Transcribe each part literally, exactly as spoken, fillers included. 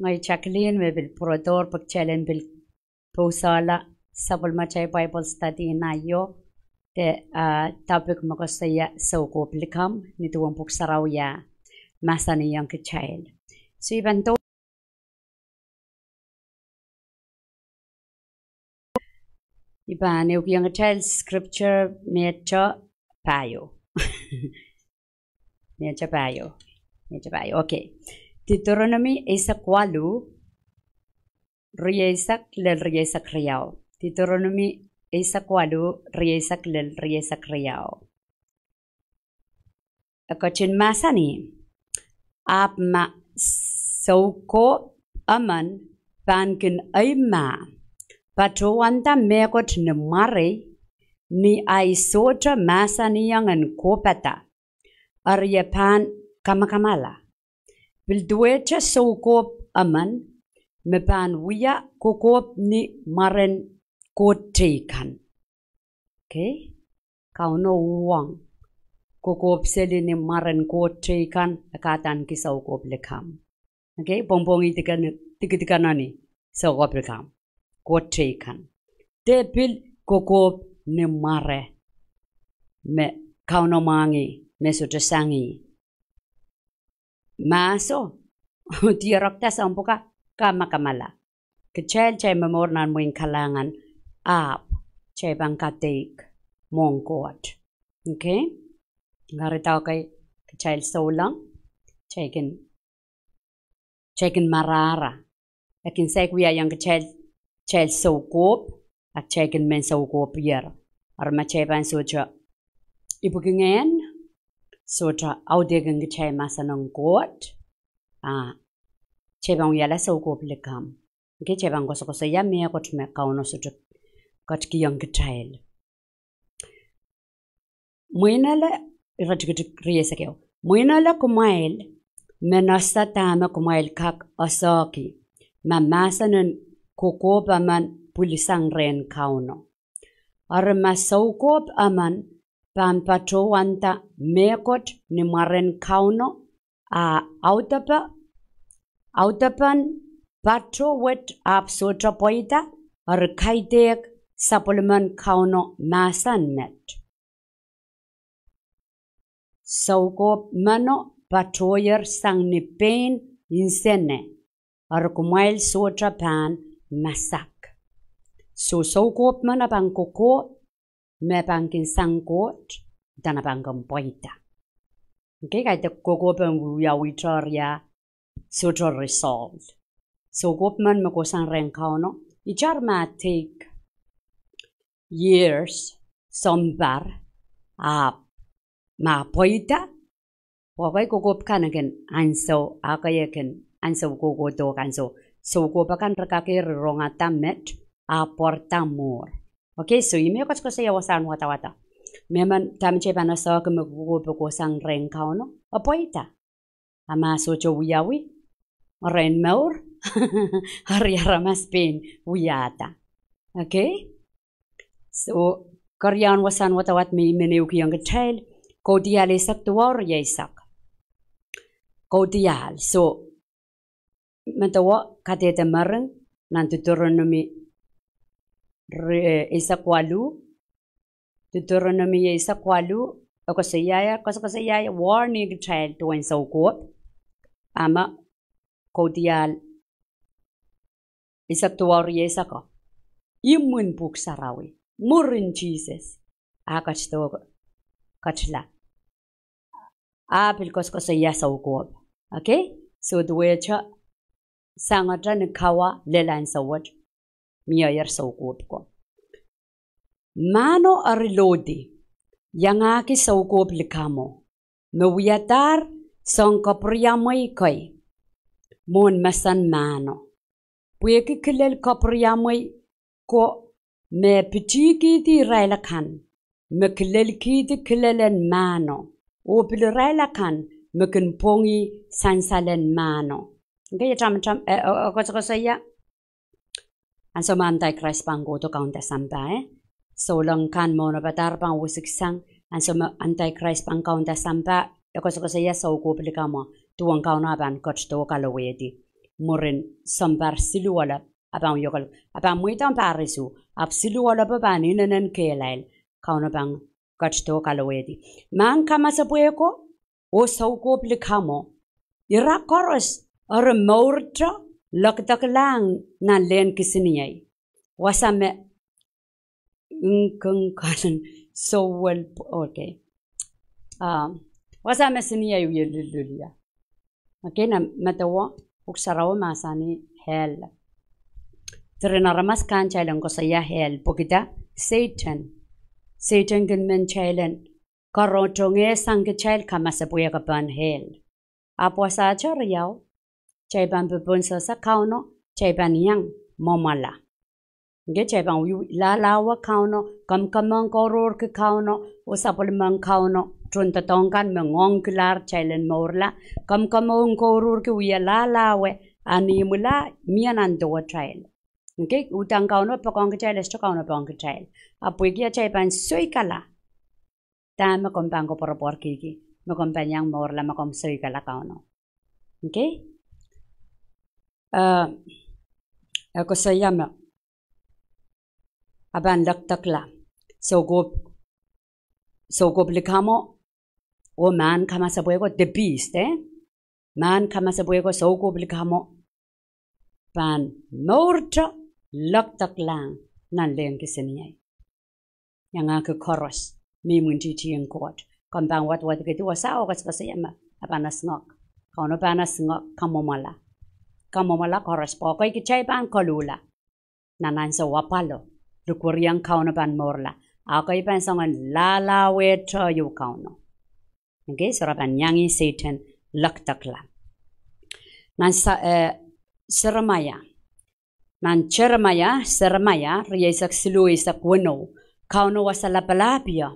Ngehi Jacqueline me pil pwurodohr pwe kitail en pil pousehla sapwellimatail Bible study en aio, de, ah, topic me koasoia soukohp likamw, ni duwen Pwuhk Sarawi ah mahsanihong kitail. So I pahn do I pahn ehukihong kitail scripture mehte pahieu. Mehte pahieu. Mehte pahieu. Okay. Deuteronomi eisek waluh, rieisek lel rieisek riau. Deuteronomi eisek waluh, rieisek lel rieisek riau. E ketin mahsanih, ahpw ma soukohp emen pahn kin eimah, patohwanda mehkot ni mwarei, ni ahi sohte mahsanihong en kohpada, eri e pahn kamakamala. Pil duwehte soukohp emen me pahn wia kokohp ni mwaren koht teikan. Okay? Kauno uhwong kokohp seli ni mwaren koht teikan, e kadaniki soukohp likamw. Okay? Pwongpwongih dikadikadene ni soukohp likamw, koht teikan. De pil kokohp ni mware me Kauno mwahngih, me sohte sang ih. Mahso, dierokda soahng pwukat, kamakamala. Kitail, kitail momour nan mwehin kalahngan, ahpw kitail pahn kadeik mwohn Koht. Okay? Ngaridaukai kitail souleng, kitail kin, kitail kin marahra. E kin saik wiahiong kitail, kitail soukohp, a kitail kin men soukohpier. Eri ma kitail pahn sohte ipwiki ngehn, sohte audehkin kitail mahsen en Koht, a kitail pahn wiahla soukohp likamw. Okay, kitail pahn koasokoasoia mehkot me Kauno sohte ketikihong kitail. Mwein ale, iretikitik rieisek ehu. Mwein ale kumwail men ese dahme kumwail kak esehki, ma mahsen en kokohp emen pwilisang rehn Kauno. Eri ma soukohp emen pahn patohwanda mehkot ni mwaren Kauno, a audepe, audepen pato wet ahpw sohte pweida, eri kaidehk sapwellimen Kauno mahsen met. Soukohp meno patohier sang ni pein nsene, eri kumwail sohte pahn masak. So soukohp meno pahn kokohp me pahn kin sang Koht, dene pahn kin pweida. Okay, kaidehk kokohp en wiawi tohria sohte resolved. Soukohp men me kohsang rehn Kauno, itar ma take years, sounpar, ahpw ma pweida, pwe ekei kokohp kan e kin ansou, ekei e kin ansou kohkohdo kan, so soukohp akan re kak rongada met, ahpw pwarada mwuhr. Okay, so ih me koasokoasoia wasahn wadawad. Mehmen dahme kitail pahn esehki me kokohp e kohsang rehn Kauno, e pweida. A ma sohte wiawi, rehn mour, eri aramas pein wiahda. Okay? So, keriaun wasahn wadawad me I men ehukihong kitail, Kaudiahl eisek duwau rieisek. Kaudiahl, so, medewe kadehde mering nan Deuteronomi, eh, eisek waluh, Deuteronomi eisek waluh, e koasoiaia, koasokoasoiaia warning kitail duwen soukohp, a me Kaudiahl eisek duwau rieisek ko. Imwin Pwuhk Sarawi, mwurin Sises a ketido, ketila, a pil koasokoasoia soukohp. Okay? So duwehte sangete ni kawa lel ansou wet, mieier soukohp ko. Mahno eri lohdi, iangahki soukohp likamwo, me wiadahr soang kapwuriamwei kei mwohn mesen mahno. Pwehki kilel kapwuriamwei ko me pitihkihdi irail akan me kilelkihdi kilel en mahno, oh pil irail akan me kin pwongih sansal en mahno. Okay, tamtam, eh, eh, eh, koasokoasoia ansou me Antichrist pahn kohdo kaunda sampah, eh? Souleng kan me onopadahr pahn wisiksang, ansou me Antichrist pahn kaunda sampah, e koasokoasoia soukohp likamwo, duwen Kauno a pahn ketido kalowehdi. mwurin sounpar siluh elep, a pahn wiekel, a pahn mweidohng pahr isuh, ahpw siluh elepo pahn inenen kehlail, Kauno pahn ketido kalowehdi. Mahn kamasepwehko oh soukohp likamwo, ira koaros eri mourte lekdeklahng nan lehn kisiniei. Wasa me ngkngkalen souwel, okay. Ah, wasa me siniei wie lullulia. Okay, nan medewe, Pwuhk Sarawi mahsanih hell. Diren aramas kan kitail en koasoia hell, pwehki dah? Sehdan. Sehdan kin men kitail en karotongehr sang kitail kamasepwehk pohn hell. Ahpw wasaht riau, kitail pahn popohn sehse Kauno, kitail pahn iang mwomwala. Okay, kitail pahn wie lahlahwe Kauno, kamkamohng kouruhrki Kauno, oh sapwellimen Kauno, tohndoadoahk kan me ngoangkilahr kitail en mourla, kamkamohng kouruhrki, wie lahlahwe, a ni imwila mie nan dewatail. Okay, uhdahn Kauno poakohng kitail, e sohte Kauno poakohng kitail. Ahpw pwehki atail pahn soikala dahme komw pahn koapworopworkihki, me komw pahn iang mourla, ma komw soikala Kauno. Okay? Eh, e koasoia me a pahn lekdekla soukohp, soukohp likamwo, oh mahn kamasepwehko, the beast, eh? Mahn kamasepwehko, soukohp likamwo, pahn mourte lekdeklahng nan lehn kisiniei. Iangahki koaros me imwintihtihong Koht. Komw pahn wadwadkihdi wasao, koasokoasoia me a pahn esingek. Kauno pahn esingek kamwomwala. Kamwomwala koaros, pwe ekei kitail pahn koluhla nan ansou apwalo, likwerihong Kauno pahn mourla. A ekei pahn soangen lahlahwehte ieu Kauno. Okay, so re pahn iang Sehdan lekdekla. Nan sa-, eh, Seremaia. Nan Seremaia, Seremaia rieisek siluh, eisek weneu, Kauno Wasa Lapalahpie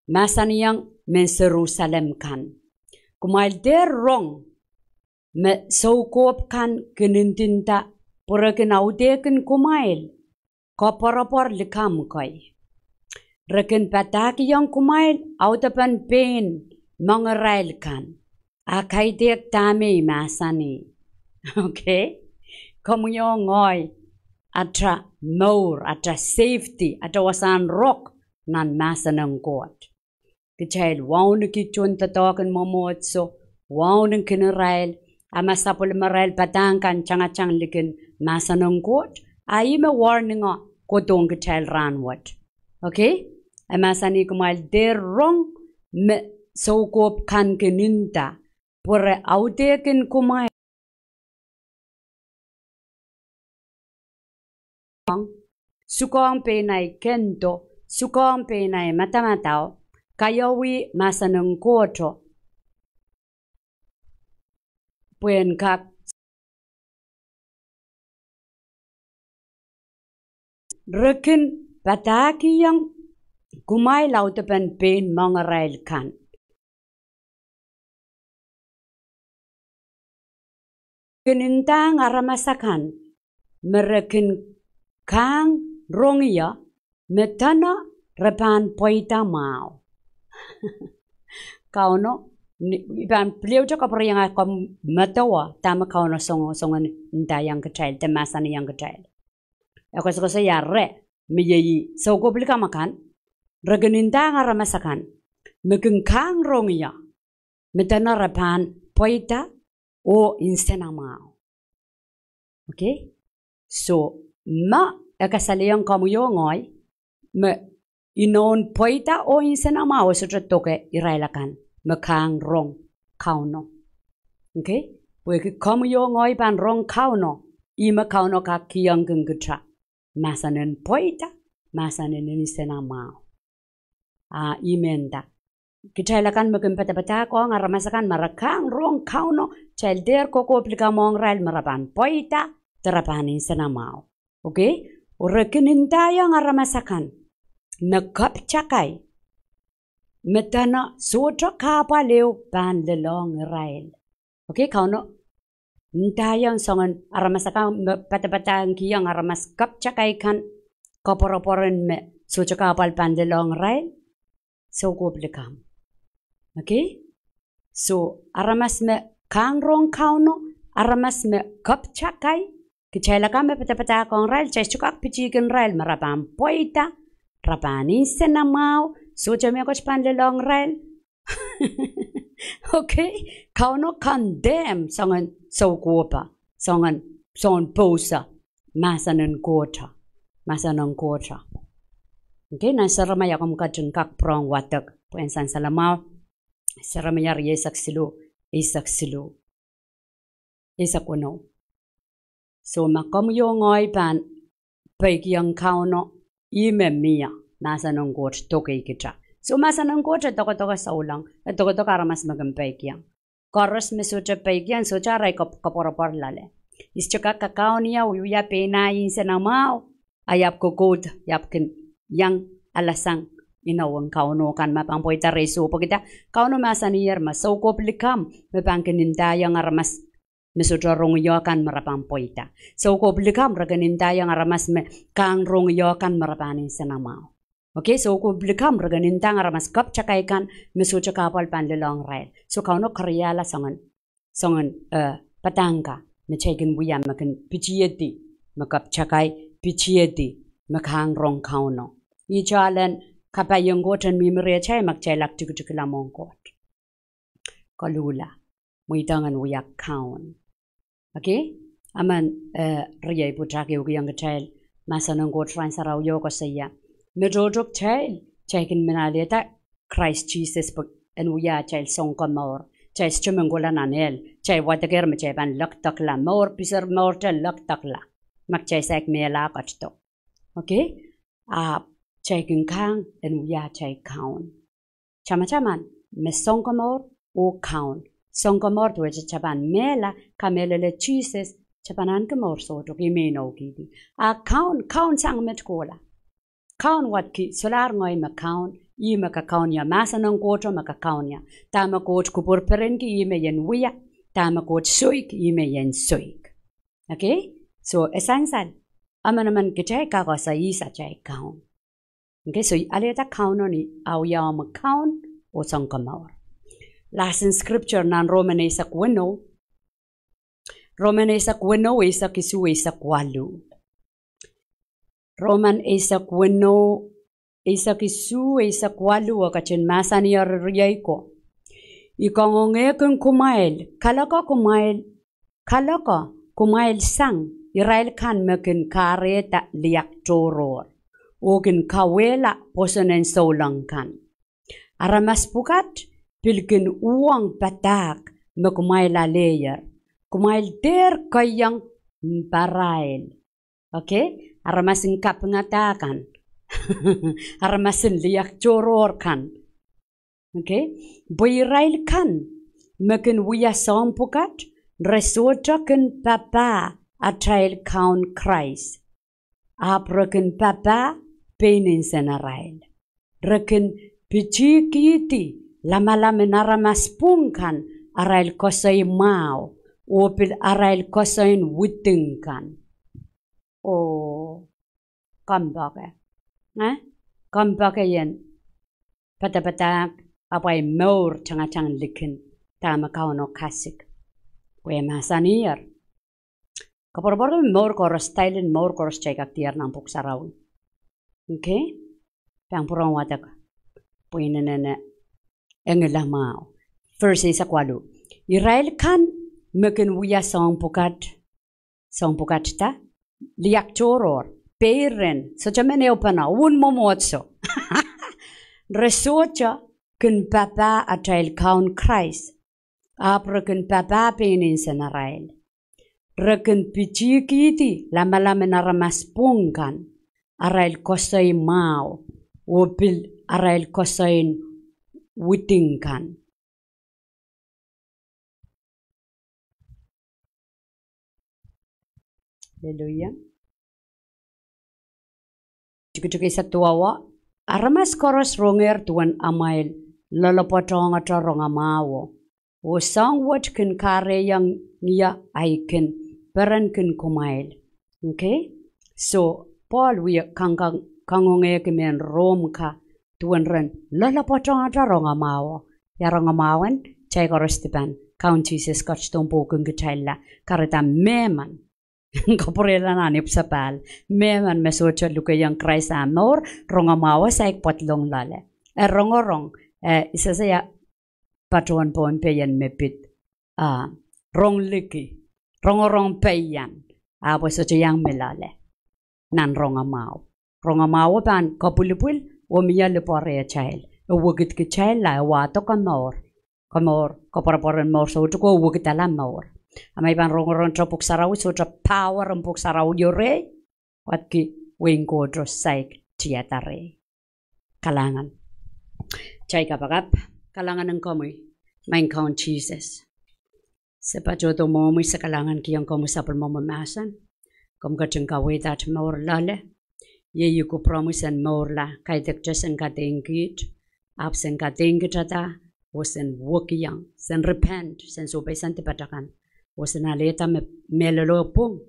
mahsanihong mehn Serusalem kan: Kumwail dehr rong me soukohp kan kin ndinda pwe re kin audehkin kumwail koapworopwor likamw kei. Re kin padahkihong kumwail audepen pein moangarail kan. A kaidehk dahme I mahsanih. Okay? Komwi oh ngehi, ata mour, ata safety, ata wasahn rong nan mahsen en Koht. Kitail wauneki tohndoadoahk en mwomwohdiso, wauneki irail, a ma sapwellimarail padahk kan tangatang likin mahsen en Koht, a ih me warning o kohdohng kitail rahnwet. Okay? E mahsanih: Kumwail dehr rong me soukohp kan kin nda pwe re audehkin kumwail sukohng pein ahi kendo, sukohng pein ahi madamadau, kaiauwi mahsen en Kohto, pwe en kak, re kin padahkihong kumwail audepen pein moangarail kan. Kin ndahng aramas akan me re kin kahng rong ie, me dene re pahn pweida mwahu. Kauno, ni, I pahn pil iang kapwuriong ahmw medewe dahme Kauno song, songen ndaiong kitail, de mahsanihong kitail. E koasokoasoia re, me iei soukohp likamw akan, re kin ndahng aramas akan me kin kahng rong ie, me dene re pahn pweida oh nsenamwahu. Okay? So, ma e kasalehiong komwi oh ngehi, me inoun pweida oh nsenamwahu e sohte doke irail akan me kahng rong Kauno. Okay? Pwehki komwi oh ngehi pahn rong Kauno, ih me Kauno kak kihong kitail mahsen en pweida, mahsen en nsenamwahu. A ih me nda, kitail akan me kin padapadahkohng aramas akan me re kahng rong Kauno, kitail dehr kokohp likamw ong irail me re pahn pweida, de re pahn nsenamwahu. Okay? Oh re kin ndaiong aramas akan me keptakai, me dene sohte kahpwal ehu pahn lelohng irail. Okay, Kauno ndaiong songen aramas akan me padapadahkihong aramas keptakai kan koapworopwor en me sohte kahpwal pahn lelohng irail, soukohp likamw. Okay? So, aramas me kahng rong Kauno, Aramas me kapwtakai, kitail akan me padapadahkohng irail, kitail sohte kak pitihkin irail me re pahn pweida, re pahn nsenamwahu, sohte mehkot pahn lelohng irail. Okay? Kauno condemn soangen soukohpa, soangen, soangen pousa, mahsen en Koht, mahsen en Koht. Okay, nan Seremaia komw ketin kak pwurehng wadek, pwe e sansalamwahu, Seremaia rieisek siluh, eisek siluh, eisek weneu. So ma komwi oh ngehi pahn peikiong Kauno, ih me mie, mahsen en Koht dokeikitail. So mahsen en Koht e dokedoke souleng, e dokedoke aramas me kin peikiong. Koaros me sohte peikiong, sohte arail kap-, koapworopwor loale. I sohte kak kakaun ie, wiewia pein ahi nsenamwahu, a I ahpw kokoud, I ahpw kin iang alasang inowen Kauno kan ma pahn pweida rehi. So pwehki dah? Kauno mahsanier me soukohp likamw me pahn kin ndaiong aramas me sohte rong ie kan me re pahn pweida. Soukohp likamw re kin ndaiong aramas me kahng rong ie kan me re pahn nsenamwahu. Okay, soukohp likamw re kin ndaiong aramas kapwtakai kan me sohte kahpwal pahn lelohng irail. So Kauno keriahla soangen, soangen, eh, padahk kan me kitail kin wia, me kin pitihedi me kapwtakai, pitihedi me kahng rong Kauno. Ih talen kapai en Koht en mihmi rehtail ma kitail aktikitikla mwohn Koht. Koluhla, mweidohng en wia kaun. Okay? Emen, eh, riei pwutak e ukihong kitail mahsen en Koht rahn sarawio koasoia me tohto kitail, kitail kin men alehda Krais Sises pwe en wia atail sounkomour. Kitail sohte men kohla nan ehl, kitail wadekehr me kitail pahn lekdekla, mour, piser mour te lekdekla ma kitail saik mehla ketido. Okay? Ahpw kitail kin kahng en wia atail kaun. Tamataman me sounkomour oh kaun. Sounkomour duwehte kitail pahn mehla, kamehlele Sises, kitail pahn ahneki mour soutuk, ih me inoukihdi. A kaun, kaun sang met kohla. Kaun wadki, solahr ngehi me kaun, ih me kakaun ie, mahsen en Koht me kakaun ie. Dahme Koht kupwur perenki ih me I en wia, dahme Koht soik ih me I en soik. Okay? So e sansal, emenemen kitail kak ese ihs atail kaun. Okay, so alehda Kauno ni awiawi me kaun oh sounkomour. Lesson scripture nan Roman eisek weneu, Roman eisek weneu, eisek isuh, eisek waluh. Roman eisek weneu, eisek isuh, eisek waluh, e ketin mahsanih rieiko: I kangoangehkin kumwail, kaloko kumwail, kaloko kumwail sang irail kan me kin kahrehda liak tohrohr, oh kin kauwehla pwoson en souleng kan. Aramas pwukat pil kin uhwong padahk me kumwail aleier, kumwail dehr keiong mparail. Okay? Aramas en kapingada kan. Aramas en liak tohrohr kan. Okay? Pwe irail kan me kin wia soahng pwukat, re sohte kin papah atail Kaun Krais. Ahpw re kin papah pein nsenarail. Re kin pitihkihdi lamalam en aramas pwung kan arail koasoi mwahu, oh pil arail koasoi en widing kan. Oh, kompoake. Eh? Kompoake ien padapadahk ahpw ahi mour tangatang likin dahme Kauno kasik. Pwe mahsanier. Koapworopwor me mour koaros, style en mour koaros kitail kak diar nan Pwuhk Sarawi. Okay? Pahn pwurehng wadek. Pwe inenen e ngilamwahu. Verse eisek waluh. Irail kan me kin wia soahng pwukat, soahng pwukat da, liak tohrohr, peiren, sohte men ehupene, uwen mwomwohdiso. Re sohte kin papah atail Kaun Krais. Ahpw re kin papah pein nsenarail. Re kin pitihkihdi lamalam en aramas pwung kan arail koasoi mwahu, oh pil arail koasoi en widing kan. Hallelujah. Tikitik eisek duwau. Aramas koaros rongehr duwen amwail loalopwoatohngete rongamwahuo, oh soahng wet kin kahrehiong ie ahi kin perenkin kumwail. Okay? So, Pohl wie kang, kang, kangoangehki mehn Rom ka duwen ren loalopwoatohngete rongamwahuo. Ia rongamwahu en kitail koaros dipan? Kaun Sises ketido pwoukin kitailla, kahrehda mehmen, kapwurehla nan ipwsapahl, mehmen me sohte lukehiong Krais ah mour, rongamwahuo saik pwadlong loale. E rongorong, e, I sehse ia patohwan Pohnpei en me pid, ah, rong liki, rongorong peian, ahpw e sohte iang mi loale nan rongamwahu. Rongamwahuo pahn kapwilipwil oh mie lipwe rehtail. E wekid kitailla, e wahdo komour. Komour, koapworopwor en mour soutuk e wekidala mour. A ma I pahn rongorong te Pwuhk Sarawi, sohte power en Pwuhk Sarawi rehi, wadki wehin Koht saik tiada rehi. Kalahngan. Kitail kapakap, kalahngan en komwi, maing Kaun Sises. Se patohdo mwohmwi, se kalahngankihong komwi sapwellimomwi mahsen. Komw ketin kaweid aht mour loale. Iei uhk promise en mourla, kaidehkte sen kadeik kiht, ahpw sen kadeik kitada, oh sen wekiong, sen repent, sen sohpeisang dipatail kan, oh sen alehda me, mehlelo pwung,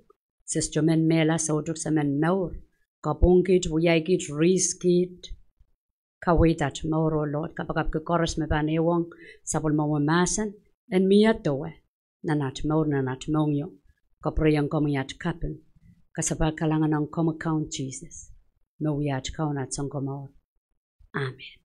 se sohte men mehla soutuk, se men mour. Kapwung kiht, wiahi kiht, rihs kiht, kaweid aht mour, oh Lord, kapakapki koaros me pahn ehuong sapwellimomwi mahsen, en mie dewe nan aht mour, nan aht mohngiong. Kapwurehiong komwi aht kaping, kasapahl kalahngan ong komwi Kaun Sises, me wia aht Kaun, aht Sounkomour. Amen.